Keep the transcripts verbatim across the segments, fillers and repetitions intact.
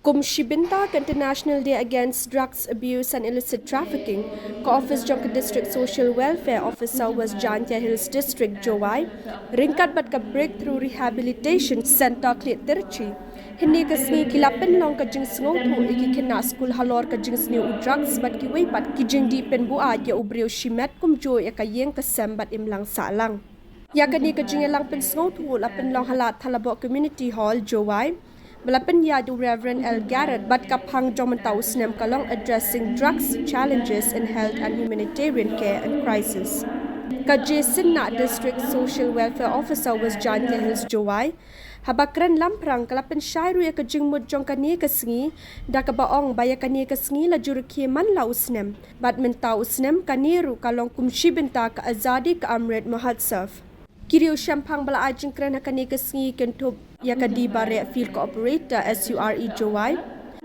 Kum shi bynta ka International Day Against Drugs Abuse and Illicit Trafficking, ka office jong ka District Social Welfare Officer West Jaintia Hills District, Jowai, ryngkat bad ka Breakthrough Rehabilitation Centre Khliehtyrshi, hynne ka sngi ki la pynlong ka jingsngewthuh ïa ki khynnah skul halor ka jingsniew u drugs bad kiwei pat ki jingdih pynbuaid ïa u briew shimet kumjuh ïa ka ïing ka sem bad imlang sahlang. Ïa kane ka jingïalang pynsngewthuh la pynlong ha lad Thalabo Community Hall, Jowai, ba la pynïaid da u Reverend L Garrett bad ka phang jong mynta u snem ka long Addressing Drugs Challenges in Health and Humanitarian Care in Crisis. Ka J Synnah, District Social Welfare Officer, West Jaintia Hills, Jowai, haba kren lamphrang ka la pynshai ruh ïa ka jingmut jong kane ka sngi da kaba ong ba ïa kane ka sngi la ju rkhie man la u snem bad mynta u snem kane ruh ka long kum shi bynta ka Azadi Ka Amrit Mahotsav. Ki riewshemphang ba la ai jingkren ha kane ka sngi kynthup ïa ka D. Bareh, Field Cooperator, S U R E, Jowai,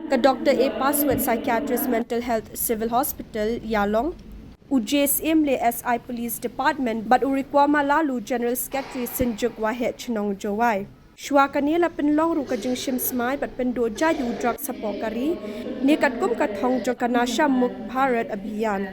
ka Doctor A. Paswet, Psychiatrist, Mental Health Civil Hospital, Ïalong, u J. Syiemlieh, S I, Police Department, bad u Rikwama Laloo, General Secretary, Synjuk Waheh Chnong, Jowai. Shuwa kane la pynlong ruh ka jingshim smai bad pynduh jait ïa u drugs hapoh ka ri, ne katkum ka thong jong ka Nasha Mukt Bharat Abhiyan.